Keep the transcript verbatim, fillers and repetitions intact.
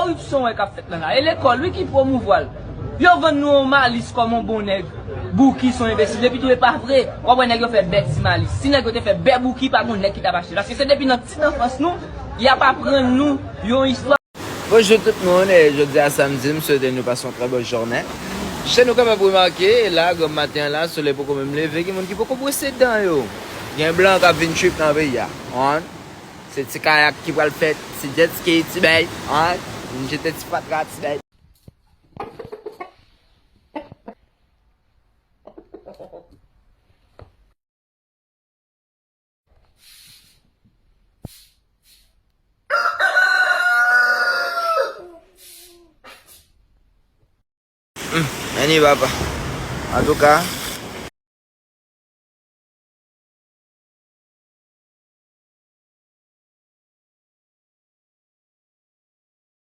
Koripsyon wè k ap fèt lan la. E lekòl, wi, ki pwomouvwa l. Yo vann nou yon Malis kòm yon bon nèg. Bouki se yon enbesil. Depi tou e pa vre, w ap wè nèg yo fè bè ti Malis. Si nèg yo te fè bè Bouki, pa gen nèg ki t ap achte l. Paske se depi nan ti anfans nou, y ap aprann nou yon istwa. Bonjou tout moun, e jodi a samdi, m swete nou pase yon trè bèl jounen. Jan nou kapab remake, la, granm maten an la, solèy poko menm leve, gen moun ki poko bwose dan yo. Gen blan k ap vin trip nan peyi a. An? Se ti kayak ki pral fèt, ti jet ski, ti bèy, an? Vin jete ti fatra, ti bèy. Hmm, anyway, papa. Antouka,